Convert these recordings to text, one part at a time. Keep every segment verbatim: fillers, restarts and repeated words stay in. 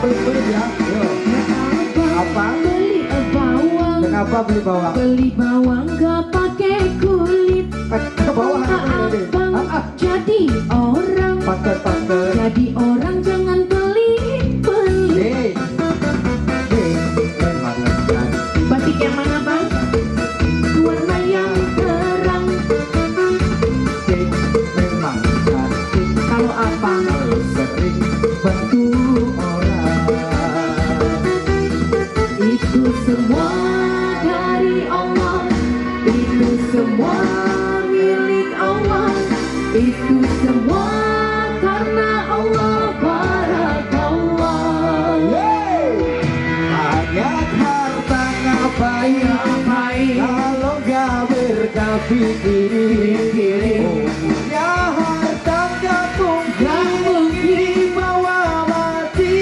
Beli ya? Yo. Apa? Beli bawang. Kenapa beli bawang? Beli bawang gak pakai kulit. Eh, ke bawah ada beli. Abang, ah, ah, jadi orang. Pakai, pakai. Jadi orang jangan pelit-pelit. Hei. Hei, memang kan. Batik yang mana, Bang? Warna yang terang. Memang cantik. Kalau apa? Kalau sering bantu orang. Itu semua dari Allah. Itu semua milik Allah. Itu semua karena Allah, barakallah. Yeay! Banyak harta ngapain? Ngapain? Kalau nggak berkah pikirin. Pikirin. Oh, punya harta nggak mungkin. Nggak mungkin. Dibawa mati.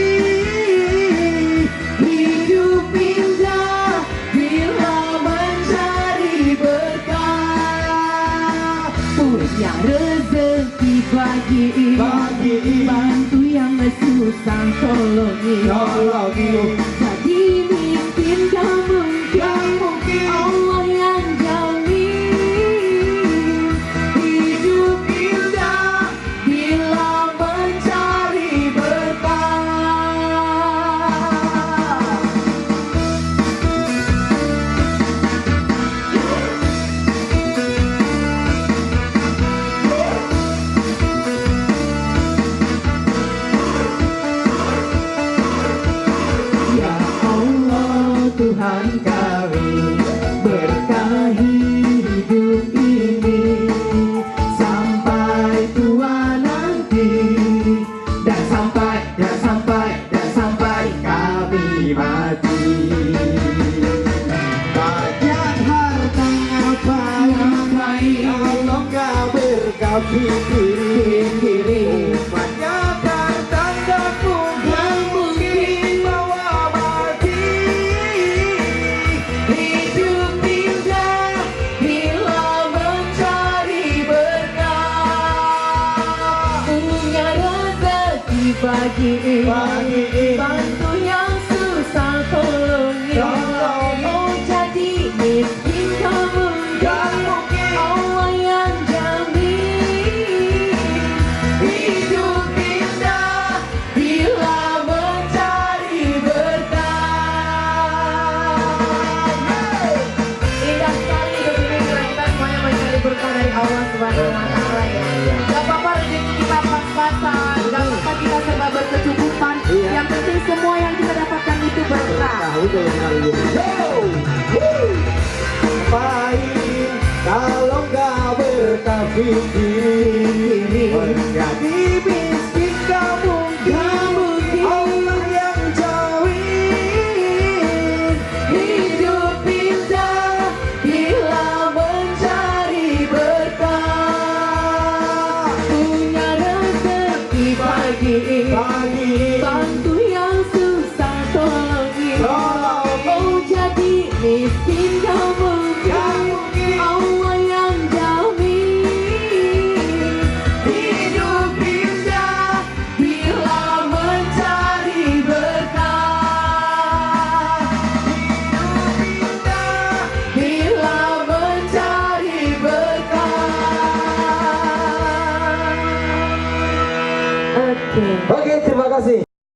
Hidup indah bila mencari berkah. Punya rezeki bagi. Bagi. Bantu yang susah tolongi. Tolongi. Jadi miskin gak mungkin. Gak mungkin. Allah yang jamin. Hidup indah bila mencari berkah. Ya Allah Tuhan kami, berkahi hidup ini sampai tua nanti. Dan sampai, dan sampai, dan sampai kami mati. Banyak harta ngapain? Ngapain? Kalau nggak berkah pikirin. Pikirin. Banyak harta nggak mungkin. Nggak mungkin. Bawa mati. Hidup indah bila mencari berkah. Punya rezeki bagi. Bagi. Bantu yang susah tolongi. Tolongi. Oh, jadi miskin kamu. Kamu. Allah yang jamin. Hidup indah bila mencari berkah. Yeay. Indah sekali, demi kita semuanya mencari berkah dari Allah Subhanahu wa Taala, ya. Gak apa-apa rezeki kita pas-pasan, gak apa-apa kita serba berkecukupan. Iya. Yang penting semua yang kita dapatkan itu berkah. Berkah, betul sekali. Yo! Woo! Ngapain kalau nggak berkah pikirin? Menjadi miskin kamu. Kamu. Allah yang jamin. Hidup indah bila mencari berkah. Punya rezeki bagi. Bagi. Bantu yang susah tolongi. Tolongi. Oh, jadi miskin.